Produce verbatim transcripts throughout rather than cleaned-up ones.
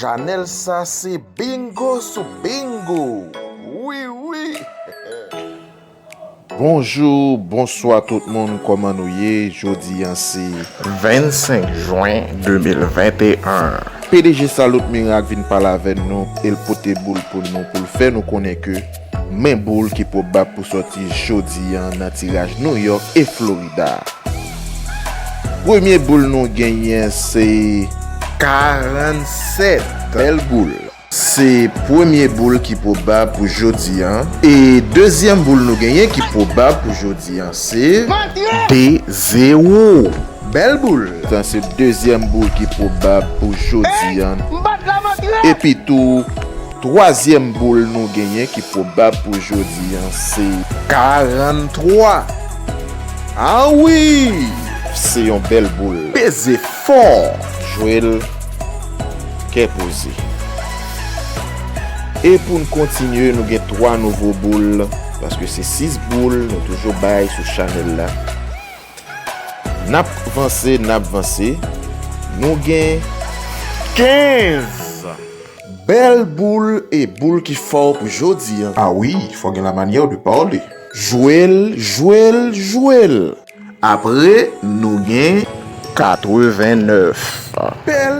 Chanèl sa se bingo sou bingo. Wi, wi. Bonjou, bonswa tout moun, kòman nou ye? Jodi a se vennsenk jen de mil venteyen. P D G Salut Miracle vin pale avè nou, e l pote boul pou nou, pou l fè nou konnen ke men boul ki pwobab pou sòti jodi a nan tiraj New York e Florida. Premye boul nou genyen se karannsèt. Bèl boul. Se premye boul ki pwobab pou jodi a. E dezyèm boul nou genyen ki pwobab pou jodi a se de zewo. Bèl boul. Sa se dezyèm boul ki pwobab pou jodi a. Epi tou, twazyèm boul nou genyen ki pwobab pou jodi a se karanntwa. A wi! Se yon bèl boul. Peze fò. Jwe l kè poze. E pou n kontinye, nou gen twa nouvo boul, paske se sis boul nou toujou bay sou chanèl la. N ap vanse, n ap vanse. Nou gen kenz. Bèl boul e boul ki fò pou jodi a. A wi, fò gen lamanyè de pale. Jwe l, jwe l, jwe l. Apre, nou gen katrevennèf. Bèl,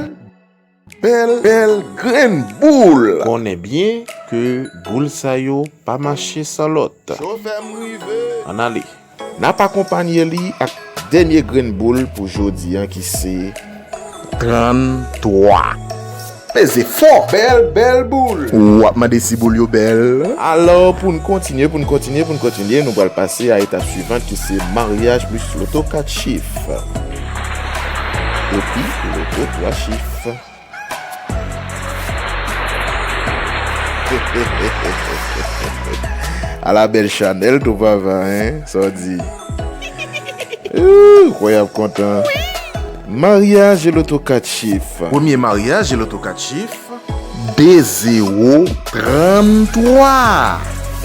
bèl, bèl grenn boul. Konnen byen ke boul sa yo pa mache san lòt. Chofè m rive. Ann ale. N ap akonpanye li ak dènye grenn boul pou jodi a ki se tranntwa. Peze fò. Bèl, bèl boul. W ap mande si boul yo bèl. Alò, pou n kontinye, pou n kontinye, pou n kontinye, nou pral pase a etap swivan ki se maryaj plis loto kat chif. Epi loto twa chif. Ala bèl chanèl tou papa, en? Sa w di? Ooh, kwè y ap kontan. Maryaj e loto kat chif. Premye maryaj e loto kat chif. De zewo tranntwa.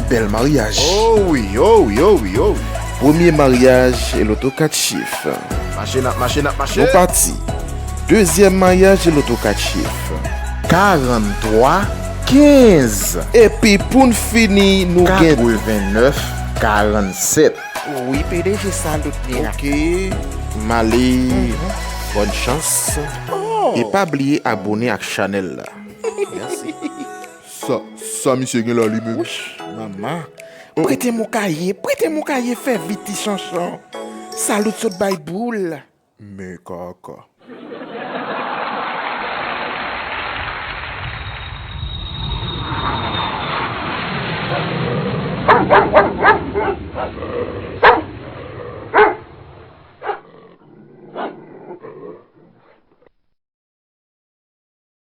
Bèl maryaj. Oh wi, oh wi, oh wi, oh wi. Premye maryaj e loto kat chif. Mache, n ap mache, n ap mache. Nou pati. Dezyèm maryaj e loto kat chif. Karanntwa kenz. Epi pou n fini, nou gen katrevennèf karannsèt. Wi, P D G Salut Miracle. Ok, m ale. Bòn chans. Oh. E pa bliye abone ak chanèl la. Mèsi. Sa, sa misye gen la li menm? Wouch, manman. Prete m yon kaye, prete m yon kaye, fè vit ti chanchon. Salut sot bay boul. Men kaka.